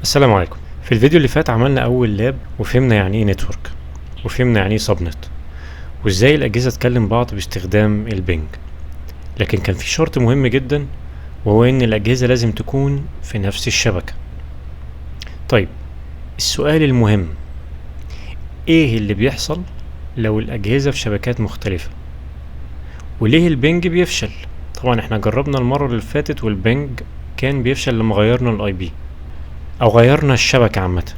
السلام عليكم. في الفيديو اللي فات عملنا اول lab وفهمنا يعني ايه network، وفهمنا يعني ايه subnet، وازاي الاجهزة تكلم بعض باستخدام ال ping. لكن كان في شرط مهم جدا، وهو ان الاجهزة لازم تكون في نفس الشبكة. طيب السؤال المهم، ايه اللي بيحصل لو الاجهزة في شبكات مختلفة؟ وليه ال ping بيفشل؟ طبعا احنا جربنا المرة اللي فاتت وال ping كان بيفشل لما غيرنا ال IP او غيرنا الشبكة عامة.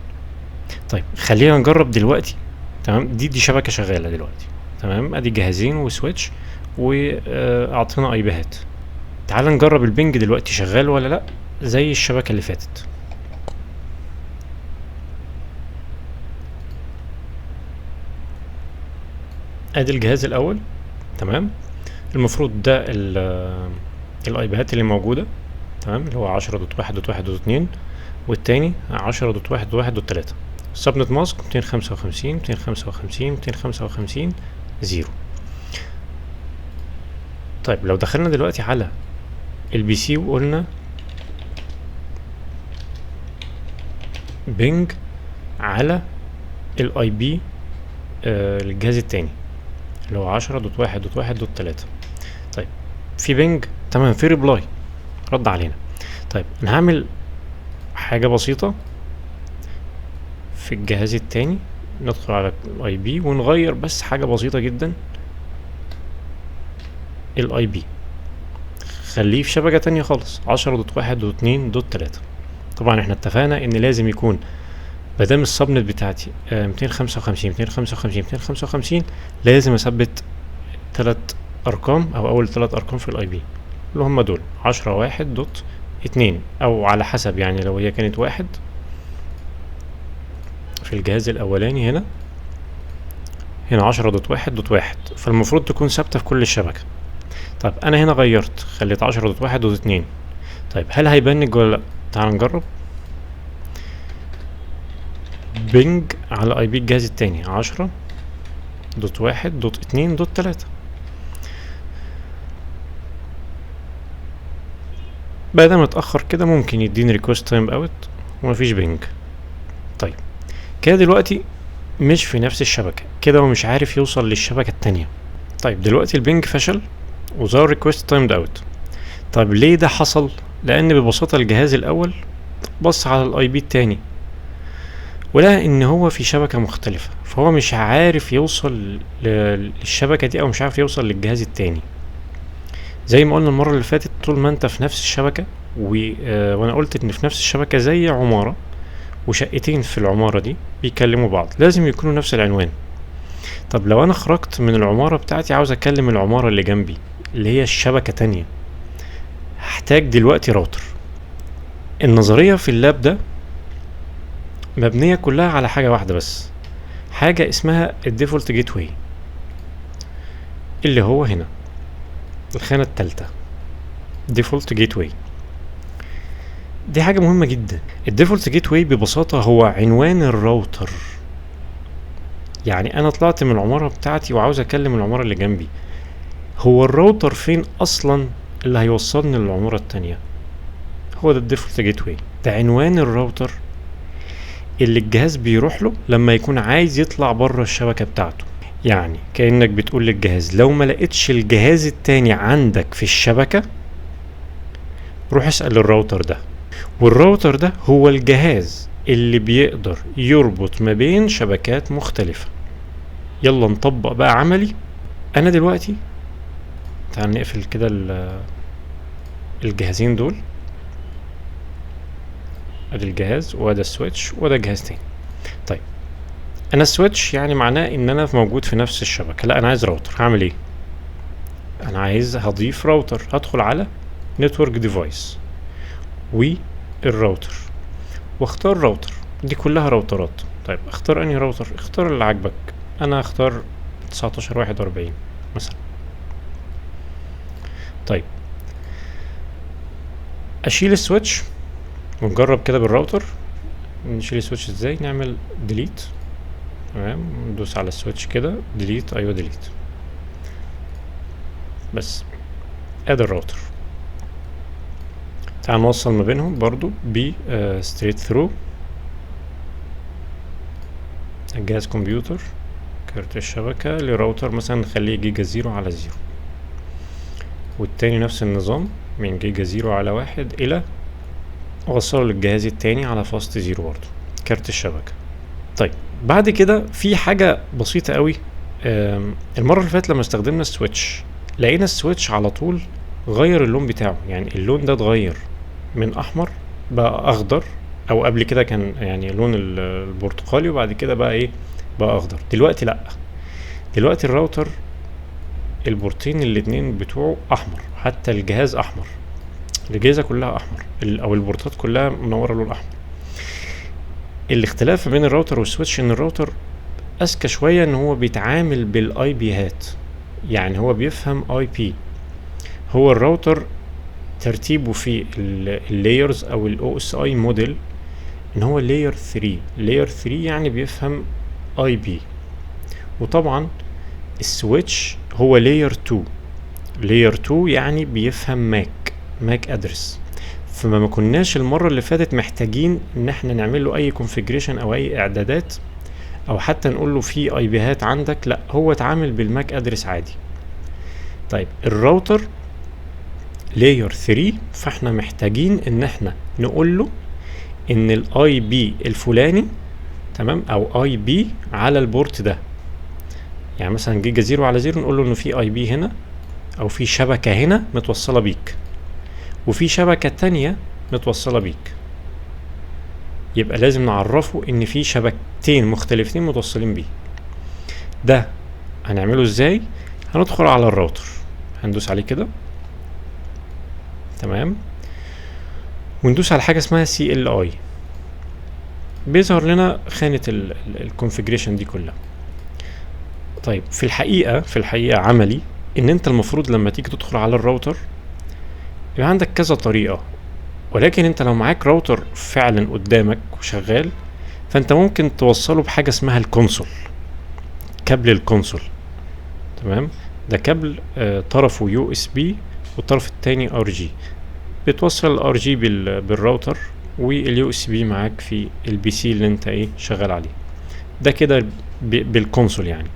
طيب خلينا نجرب دلوقتي. تمام، دي شبكة شغالة دلوقتي. تمام، ادي جهازين و switch واعطينا IP هات. تعال نجرب ال ping دلوقتي شغال ولا لا زي الشبكة اللي فاتت. ادي الجهاز الاول. تمام، المفروض ده ال IP هات اللي موجودة. تمام، اللي هو 10.1.1.2 والتاني 10.1.1.3. subnet mask 255 255 255 0. طيب لو دخلنا دلوقتي على ال PC وقلنا ping على ال IP للجهاز التاني اللي هو 10.1.1.3. طيب في ping، تمام، في reply رد علينا. طيب انا هعمل حاجة بسيطة في الجهاز التاني، ندخل على ال IP ونغير بس حاجة بسيطة جدا، ال IP خليه في شبكة تانية خالص 10.1.2.3. طبعا احنا اتفقنا ان لازم يكون مادام ال subnet بتاعتي 255 255 255 لازم اثبت 3 ارقام او اول 3 ارقام في ال IP اللي هم دول 10.1.2، او على حسب، يعني لو هي كانت 1 في الجهاز الاولاني هنا 10.1.1، فالمفروض تكون ثابتة في كل الشبكة. طيب انا هنا غيرت خليت 10.1.2. طيب هل هي ping ولا لا؟ تعال نجرب ping على IP الجهاز التاني 10.1.2.3. بعد ما اتاخر كده ممكن يديني request timeout ومفيش ping. طيب كده دلوقتي مش في نفس الشبكة، كده هو مش عارف يوصل للشبكه التانية. طيب دلوقتي ال ping فشل وظهر request timed out. طيب ليه ده حصل؟ لان ببساطة الجهاز الاول بص على ال IP التاني ولقى ان هو في شبكة مختلفة، فهو مش عارف يوصل للشبكه دي او مش عارف يوصل للجهاز التاني. زي ما قلنا المرة اللي فاتت، طول ما انت في نفس الشبكة وانا قلت ان في نفس الشبكة زي عمارة وشقتين في العمارة دي بيكلموا بعض، لازم يكونوا نفس العنوان. طب لو انا خرجت من العمارة بتاعتي عاوز اكلم العمارة اللي جنبي اللي هي الشبكة تانية، هحتاج دلوقتي راوتر. النظرية في ال lab ده مبنية كلها على حاجة واحدة بس، حاجة اسمها ال default gateway اللي هو هنا الخانة التالتة default gateway. دي حاجة مهمة جدا. ال default gateway ببساطة هو عنوان الراوتر. يعني انا طلعت من العمارة بتاعتي وعاوز اكلم العمارة اللي جنبي، هو الراوتر فين اصلا اللي هيوصلني للعمارة التانية؟ هو ده ال default gateway، ده عنوان الراوتر اللي الجهاز بيروح له لما يكون عايز يطلع بره الشبكة بتاعته. يعني كأنك بتقول للجهاز لو ما لقيتش الجهاز التاني عندك في الشبكة روح اسأل الراوتر ده، والراوتر ده هو الجهاز اللي بيقدر يربط ما بين شبكات مختلفة. يلا نطبق بقى عملي. انا دلوقتي تعال نقفل كده الجهازين دول، ادي الجهاز وده ال switch وده جهاز تاني. طيب انا ال switch يعني معناه ان انا موجود في نفس الشبكة، لا انا عايز راوتر. هعمل ايه؟ انا عايز هضيف راوتر. هدخل على network device وال router واختار راوتر. دي كلها راوترات. طيب اختار انهي راوتر؟ اختار اللي عاجبك. انا هختار 1941 مثلا. طيب اشيل ال switch ونجرب كده بالراوتر. نشيل ال switch ازاي؟ نعمل delete. تمام، ندوس على ال switch كده delete، ايوه delete. بس ادي الراوتر. تعال نوصل ما بينهم برضو ب straight through. الجهاز كمبيوتر، كارت الشبكة لراوتر مثلا نخليه giga zero على zero، والتاني نفس النظام من giga zero على واحد الى اوصله للجهاز التاني على fast zero برضه كارت الشبكة. طيب بعد كده في حاجة بسيطة قوي. المرة اللي فاتت لما استخدمنا ال switch لقينا ال switch على طول غير اللون بتاعه، يعني اللون ده اتغير من احمر بقى اخضر، او قبل كده كان يعني لون البرتقالي وبعد كده بقى ايه، بقى اخضر. دلوقتي لا، دلوقتي الراوتر البورتين الاتنين بتوعه احمر، حتى الجهاز احمر، الاجهزة كلها احمر، او البورتات كلها منورة لون احمر. الاختلاف بين ال router وال switch ان الراوتر اذكى شوية، ان هو بيتعامل بال IP هات، يعني هو بيفهم IP. هو الراوتر ترتيبه في ال layers او ال OSI model ان هو layer 3، layer 3 يعني بيفهم IP. وطبعا ال switch هو layer 2، layer 2 يعني بيفهم MAC address. فما ما كناش المرة اللي فاتت محتاجين ان احنا نعمل له اي configuration او اي اعدادات او حتى نقول له في IP هات عندك، لا هو اتعامل بال MAC address عادي. طيب ال router layer 3، فاحنا محتاجين ان احنا نقول له ان ال IP الفلاني، تمام، او IP على ال port ده، يعني مثلا giga zero على zero نقول له انه في IP هنا او في شبكة هنا متوصلة بيك، وفي شبكة تانية متوصلة بيك. يبقى لازم نعرفه ان في شبكتين مختلفتين متوصلين بيه. ده هنعمله ازاي؟ هندخل على الراوتر، هندوس عليه كده، تمام، وندوس على حاجة اسمها CLI، بيظهر لنا خانة ال configuration دي كلها. طيب في الحقيقة عملي ان انت المفروض لما تيجي تدخل على الراوتر يبقى عندك كذا طريقة، ولكن انت لو معاك راوتر فعلا قدامك وشغال فانت ممكن توصله بحاجة اسمها ال console، كابل ال console، تمام. ده كابل طرفه USB والطرف التاني RJ، بتوصل ال RJ بال router وال USB معاك في ال PC اللي انت ايه شغال عليه. ده كده بال console. يعني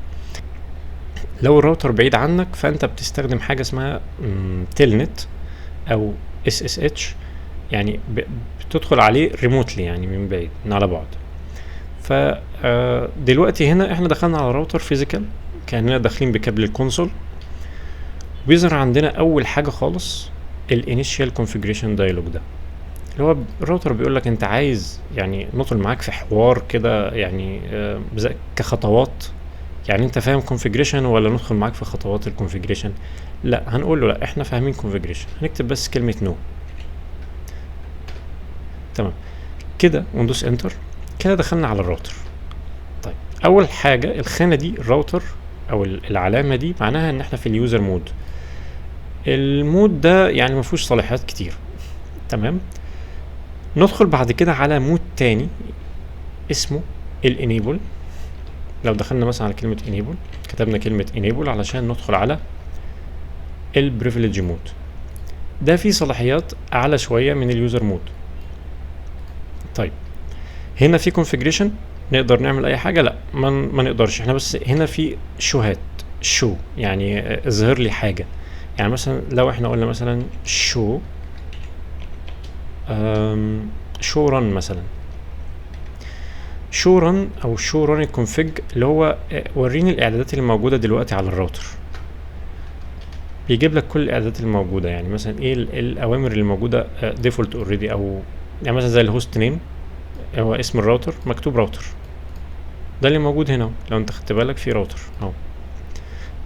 لو الراوتر بعيد عنك فانت بتستخدم حاجة اسمها Telnet او SSH، يعني بتدخل عليه remotely، يعني من بعيد من على بعد. ف دلوقتي هنا احنا دخلنا على router physical كأننا داخلين بكابل ال console. بيظهر عندنا اول حاجة خالص ال initial configuration dialog، ده اللي هو الراوتر بيقول لك انت عايز يعني ندخل معاك في حوار كده، يعني كخطوات، يعني انت فاهم configuration ولا ندخل معاك في خطوات ال configuration؟ لا، هنقول له لا احنا فاهمين configuration، هنكتب بس كلمة no، تمام كده، وندوس enter. كده دخلنا على الراوتر. طيب اول حاجة الخانة دي الراوتر او العلامة دي معناها ان احنا في ال user mode. ال mode ده يعني ما فيهوش صلاحيات كتير، تمام. ندخل بعد كده على mode تاني اسمه ال enable. لو دخلنا مثلا على كلمة enable، كتبنا كلمة enable علشان ندخل على ال privilege mode، ده فيه صلاحيات اعلى شوية من ال user mode. طيب هنا في configuration نقدر نعمل اي حاجة؟ لا، ما نقدرش. احنا بس هنا في show هات، show يعني اظهر لي حاجة. يعني مثلا لو احنا قلنا مثلا show run مثلا، show run او show run ال config اللي هو وريني الاعدادات اللي موجودة دلوقتي على الراوتر. بيجيب لك كل الاعدادات الموجودة، يعني مثلا ايه الاوامر اللي موجودة default already، او يعني مثلا زي ال host name هو اسم الراوتر مكتوب راوتر، ده اللي موجود هنا لو انت خدت بالك في راوتر اهو.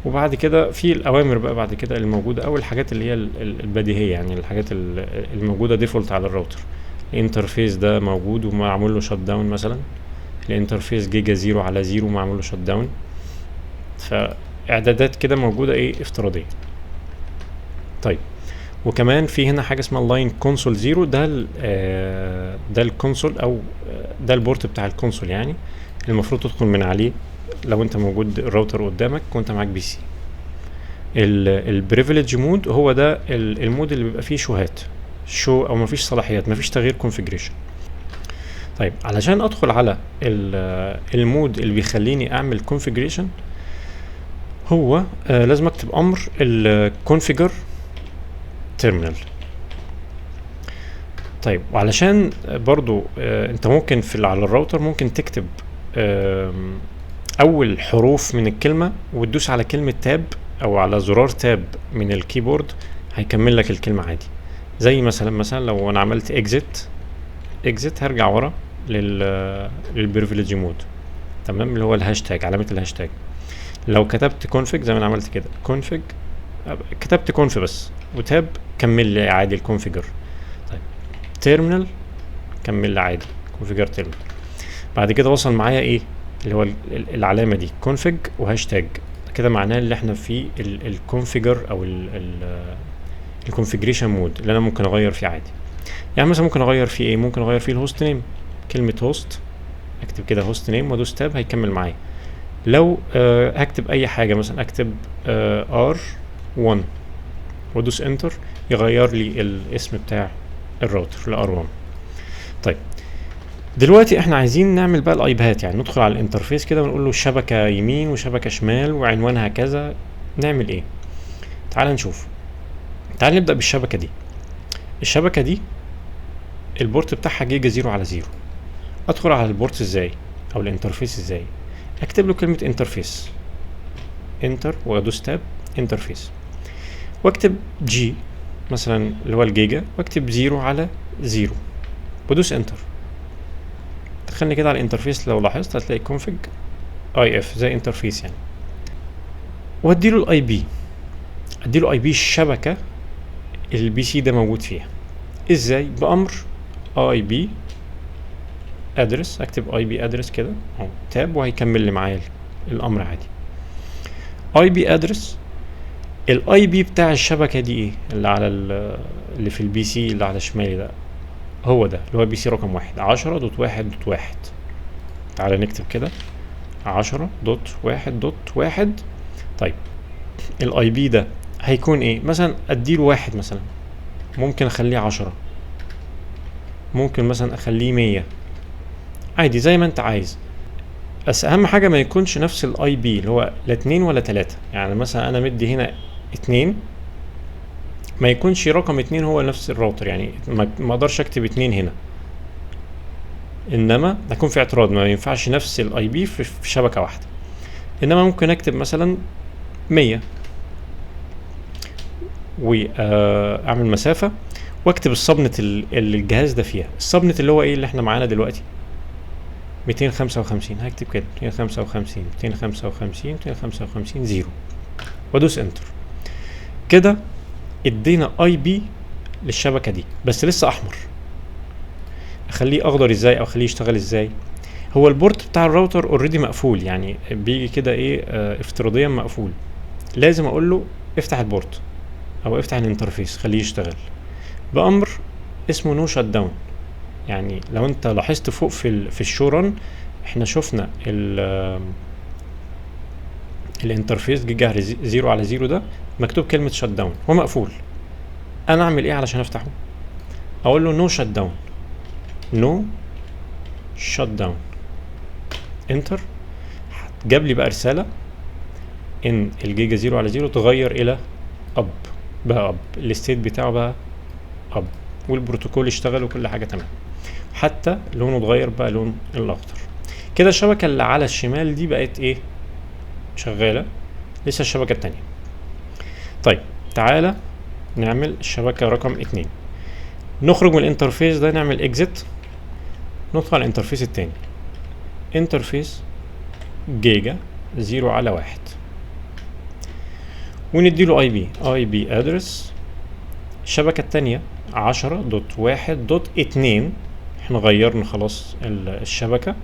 وبعد كده في الاوامر بقى بعد كده الموجودة، او الحاجات اللي هي البديهيه، يعني الحاجات الموجودة default على ال router. ال interface ده موجود ومعمول له shut down مثلا، ال interface giga zero على zero معمول له shut down. فاعدادات كده موجودة ايه افتراضية. طيب وكمان في هنا حاجة اسمها line console zero، ده ال console او ده ال port بتاع ال console، يعني المفروض تدخل من عليه لو انت موجود الراوتر قدامك وانت معاك PC. ال privilege mode هو ده ال mode اللي بيبقى فيه show هات، show او مفيش صلاحيات، مفيش تغيير configuration. طيب علشان ادخل على ال mode اللي بيخليني اعمل configuration، هو لازم اكتب امر ال configure terminal. طيب وعلشان برضو انت ممكن في على الراوتر ممكن تكتب اول حروف من الكلمة وتدوس على كلمة tab او على زرار tab من ال keyboard، هيكمل لك الكلمة عادي. زي مثلا لو انا عملت exit exit هرجع ورا لل privilege mode، تمام، اللي هو الهاشتاج، علامة الهاشتاج. لو كتبت config زي ما انا عملت كده config، كتبت conf بس و tab، كمل لي عادي ال configure. طيب terminal كمل لي عادي configure terminal. بعد كده وصل معايا ايه اللي هو العلامة دي config و hashtag، كده معناه اللي احنا في ال configure او ال configuration mode اللي انا ممكن اغير فيه عادي. يعني مثلا ممكن اغير فيه ايه؟ ممكن اغير فيه ال host name، كلمة host، اكتب كده host name وادوس tab هيكمل معايا. لو هكتب اي حاجة، مثلا اكتب R1 وادوس enter، يغير لي الاسم بتاع الراوتر ل R1. طيب دلوقتي احنا عايزين نعمل بقى ال IP هات، يعني ندخل على ال interface كده ونقول له شبكة يمين وشبكة شمال وعنوانها كذا. نعمل ايه؟ تعال نشوف. تعال نبدأ بالشبكة دي. الشبكة دي ال port بتاعها giga 0 على 0. ادخل على ال port ازاي او ال interface ازاي؟ اكتب له كلمة interface، enter وادوس tab، interface، واكتب G مثلا اللي هو الجيجا، واكتب 0 على 0 وادوس enter. دخلني كده على ال interface، لو لاحظت هتلاقي config IF زي interface يعني. واديله ال IP، اديله IP الشبكة ال PC ده موجود فيها. ازاي؟ بامر IP address، اكتب IP address كده اهو tab وهيكمل لي معايا الامر عادي. IP address، ال IP بتاع الشبكة دي ايه؟ اللي على اللي في ال PC اللي على شمالي ده، هو ده اللي هو PC رقم 1، 10.1.1. تعالى نكتب كده 10.1.1. طيب ال IP ده هيكون ايه؟ مثلا اديله 1 مثلا، ممكن اخليه 10، ممكن مثلا اخليه 100، عادي زي ما انت عايز. بس اهم حاجة ما يكونش نفس ال IP اللي هو لا 2 ولا 3. يعني مثلا انا مدي هنا 2، ما يكونش رقم 2 هو نفس الراوتر، يعني ما اقدرش اكتب 2 هنا، انما هيكون في اعتراض، ما ينفعش نفس ال IP في شبكة واحدة. انما ممكن اكتب مثلا 100 واعمل مسافة واكتب ال subnet اللي الجهاز ده فيها، ال subnet اللي هو ايه اللي احنا معانا دلوقتي 255. هكتب كده 255 255 255 0 وادوس enter. كده ادينا IP للشبكه دي، بس لسه احمر. اخليه اخضر ازاي او اخليه يشتغل ازاي؟ هو ال port بتاع ال router already مقفول، يعني بيجي كده ايه افتراضيا مقفول. لازم اقول له افتح ال port او افتح ال interface خليه يشتغل بامر اسمه no shutdown. يعني لو انت لاحظت فوق في ال show run احنا شفنا ال interface giga 0 على 0 ده مكتوب كلمة shutdown، هو مقفول. انا اعمل ايه علشان افتحه؟ اقول له no shutdown، no shutdown، enter. جاب لي بقى رسالة ان الجيجا 0 على 0 تغير الى up، بقى up، ال state بتاعه بقى up، والبروتوكول اشتغل وكل حاجة تمام، حتى لونه اتغير بقى لون الاخضر. كده الشبكة اللي على الشمال دي بقت ايه؟ شغالة. لسه الشبكة التانية. طيب تعالى نعمل الشبكة رقم 2. نخرج من ال interface ده، نعمل exit، ندخل على ال interface التاني، interface giga 0 على 1، ونديله IP، IP address. الشبكة التانية 10.1.2، احنا غيرنا خلاص الشبكة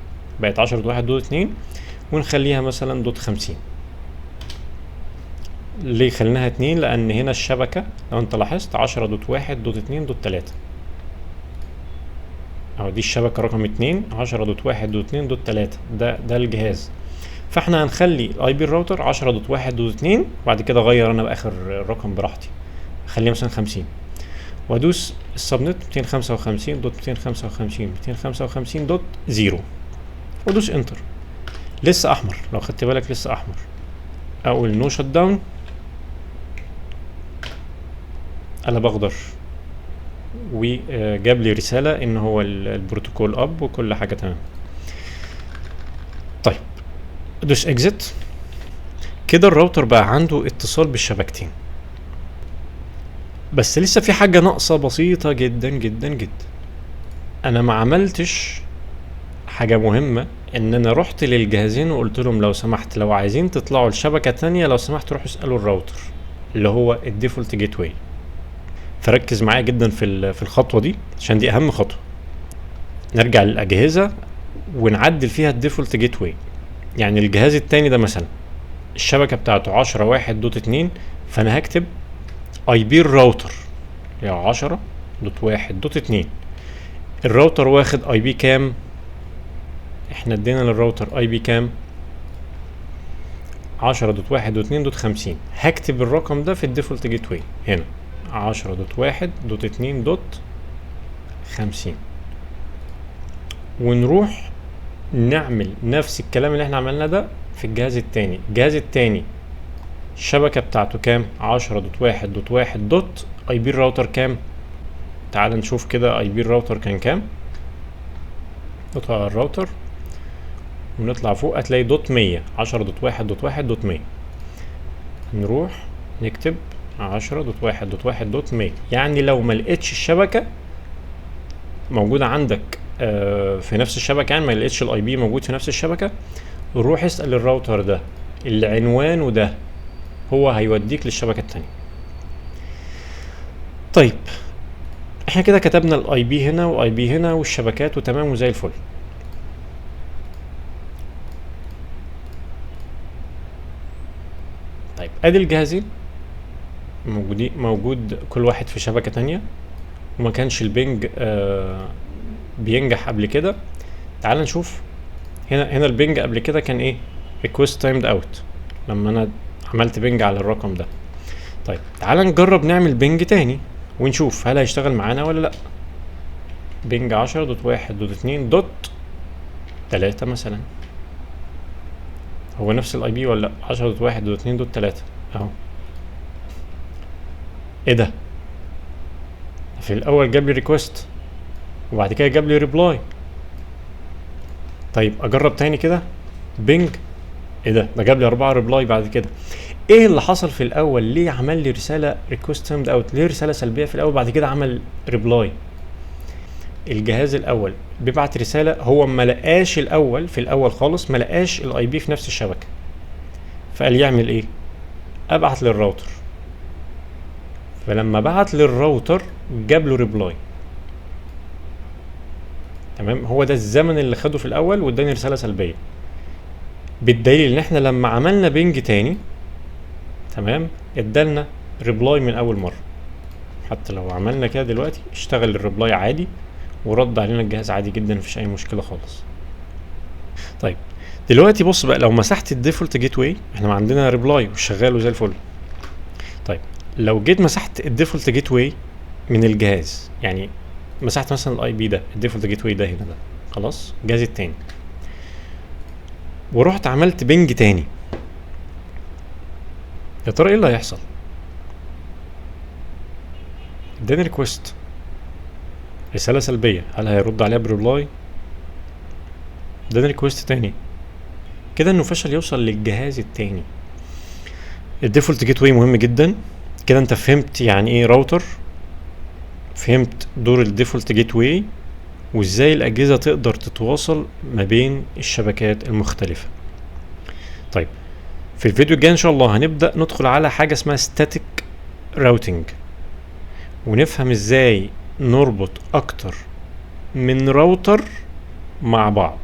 بقت 10.1.2، ونخليها مثلا dot 50. ليه خليناها 2؟ لأن هنا الشبكة لو انت لاحظت 10.1.2.3، اهو دي الشبكة رقم 2 10.1.2.3، ده الجهاز. فاحنا هنخلي ال IP ال router 10.1.2، وبعد كده اغير انا باخر الرقم براحتي، اخليه مثلا 50، وادوس ال subnet 255.255.255.0 وادوس enter. لسه احمر، لو خدت بالك لسه احمر. اقول no shutdown، قلب اخضر، وجاب لي رسالة ان هو البروتوكول up وكل حاجة تمام. طيب ادوس exit. كده الراوتر بقى عنده اتصال بالشبكتين، بس لسه في حاجة ناقصة بسيطة جدا جدا جدا. انا ما عملتش حاجة مهمة، ان انا رحت للجهازين وقلت لهم لو سمحت لو عايزين تطلعوا لشبكة تانية لو سمحت روحوا اسألوا الراوتر اللي هو ال default gateway. فركز معايا جدا في الخطوة دي عشان دي اهم خطوة. نرجع للأجهزة ونعدل فيها ال default gateway. يعني الجهاز التاني ده مثلا الشبكة بتاعته 10.1.2، فانا هكتب IP الراوتر يعني 10.1.2. الراوتر واخد IP كام؟ احنا ادينا للراوتر IP كام؟ 10.1.2.50. هكتب الرقم ده في ال default gateway هنا 10.1.2.50، ونروح نعمل نفس الكلام اللي احنا عملناه ده في الجهاز التاني. الجهاز التاني الشبكة بتاعته كام؟ 10.1.1 dot IP الراوتر كام؟ تعال نشوف كده IP الراوتر كان كام. نطلع على الراوتر ونطلع فوق هتلاقي dot 100، 10.1.1.100. نروح نكتب 10.1.1.100. يعني لو ما لقيتش الشبكة موجودة عندك في نفس الشبكة، يعني ما لقيتش ال IP موجود في نفس الشبكة، روح اسأل الراوتر ده اللي عنوانه ده، هو هيوديك للشبكة التانية. طيب احنا كده كتبنا ال IP هنا و IP هنا والشبكات وتمام وزي الفل. طيب ادي الجهازين موجودين، موجود كل واحد في شبكة تانية، وما كانش ال ping بينجح قبل كده. تعال نشوف هنا ال ping قبل كده كان ايه؟ request timed out لما انا عملت ping على الرقم ده. طيب تعال نجرب نعمل ping تاني ونشوف هل هيشتغل معانا ولا لا. ping 10.1.2.3 مثلا، هو نفس ال IP ولا لا؟ 10.1.2.3 اهو. ايه ده؟ في الاول جاب لي request وبعد كده جاب لي reply. طيب اجرب تاني كده ping، ايه ده؟ ده جاب لي 4 reply بعد كده. ايه اللي حصل في الاول؟ ليه عمل لي رسالة request timed out؟ ليه رسالة سلبية في الاول بعد كده عمل reply؟ الجهاز الاول بيبعت رسالة، هو ما لقاش الاول، في الاول خالص ما لقاش ال IP في نفس الشبكة، فقال يعمل ايه؟ ابعت للراوتر. فلما بعت للراوتر جاب له reply. تمام، هو ده الزمن اللي خده في الاول واداني رسالة سلبية، بالدليل ان احنا لما عملنا ping تاني تمام ادالنا reply من اول مرة. حتى لو عملنا كده دلوقتي اشتغل ال reply عادي ورد علينا الجهاز عادي جدا، مفيش اي مشكلة خالص. طيب دلوقتي بص بقى، لو مسحت ال default gateway احنا ما عندنا reply وشغال وزي الفل. طيب لو جيت مسحت ال default gateway من الجهاز، يعني مسحت مثلا ال IP ده، ال default gateway ده هنا ده، خلاص الجهاز التاني، ورحت عملت ping تاني، يا ترى ايه اللي هيحصل؟ اداني request رسالة سلبية، هل هيرد عليها ب reply؟ اداني request تاني، كده انه فشل يوصل للجهاز التاني. ال default gateway مهم جدا. كده انت فهمت يعني ايه راوتر، فهمت دور ال default gateway وازاي الاجهزة تقدر تتواصل ما بين الشبكات المختلفة. طيب في الفيديو الجاي ان شاء الله هنبدأ ندخل على حاجة اسمها static routing، ونفهم ازاي نربط اكتر من راوتر مع بعض.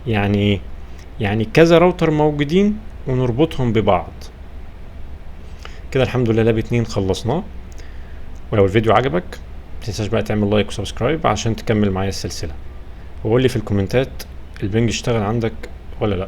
يعني ايه؟ يعني كذا راوتر موجودين ونربطهم ببعض. كده الحمد لله lab 2 خلصناه. ولو الفيديو عجبك متنساش بقى تعمل like و subscribe عشان تكمل معايا السلسلة، وقول لي في الكومنتات ال ping اشتغل عندك ولا لا.